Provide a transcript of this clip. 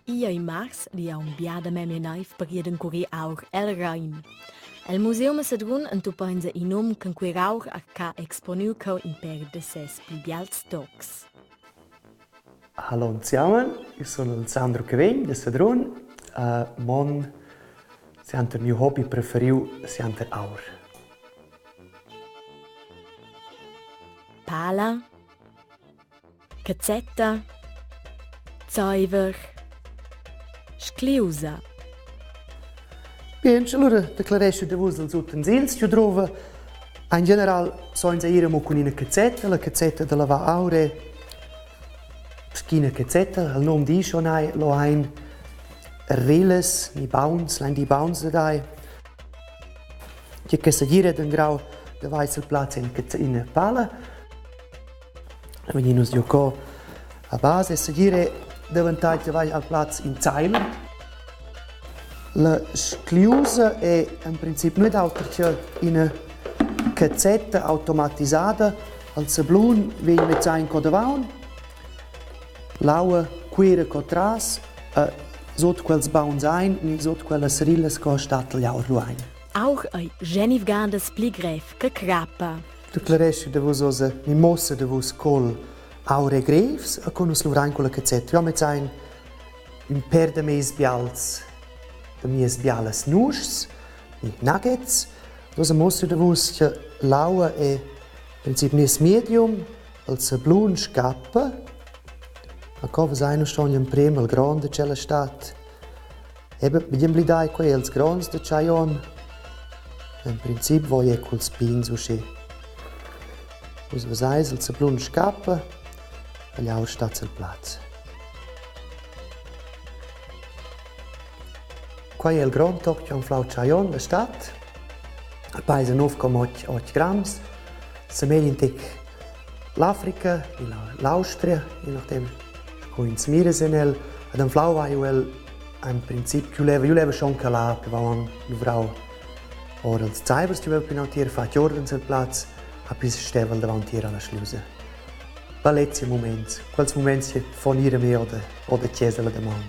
Igl ei mars ed ei aunc bia da memia neiv per ir ad encurir aur el Rein. El museum a Sedrun entupeinsa in um ch'enquera aur ha exponiu cheu in pèr da ses pli bials tocs. Hallo zusammen, ich sono il Sandro Cavegn da Sedrun. Mon sianter miu hobby preferiu sianter aur. Pala, Cazzetta, zeiver, scliusa. Bien, allura declarescha da vus els utensils che drova. In general so ins ir amo cun ina cazzetta, la cazzetta da lavar aure. Sch'ina cazzetta, il nom di schon ei, lo ein rilles ni bauns, lein di bauns da dai. Che che segira d'engrau da vais il plaz in ina pala. Vegnin nus giu co a basa e segir è daventà che vai al plaz in zeiler. La scliusa è in princip nuot auter che ina cazzetta automatisada. Al sablun vegn mezzà in co davaun, l'aua cuira co tras e sut quels bauns ein ni sut quellas rillas co stat l'aur lu ein. Auch ei Genivgandas pli grev che crappa. Declareschi da vus oz ni mossa da vus col aure grevs e con nus luvrain quella cazzetta. Jo mezzain ün per da meis bials da mias bialas nuschs, ni nuggets. Oz mossa da vus che l'aua è in princip nies medium, il sablun scappa. A co vesain nus schon l'emprim il grond da tschella stat. Eben, mit emblidai quei els gronds da tschei onn. En princip voi è culs pigns uschè. Vus veseis il sablun scappa e l'aur stat sil plaz. Quei è il grond toc che anflau tschei onn da stad. El peisa 9,8 grams, semeglia in tec l'Africa e l'Austria, je nachdem sco ins mira sin el. Ed anflau hai el in princip ch'jeu leva, jeu leva schon calar che vaun luvrau ora ils zeivers che veva pinau tier, fatg uorden sil plaz, ha pli stevel davant tier alla schlusa. Bellezia muments, quels muments che fan ir a me oder, oder chiesa la damaun.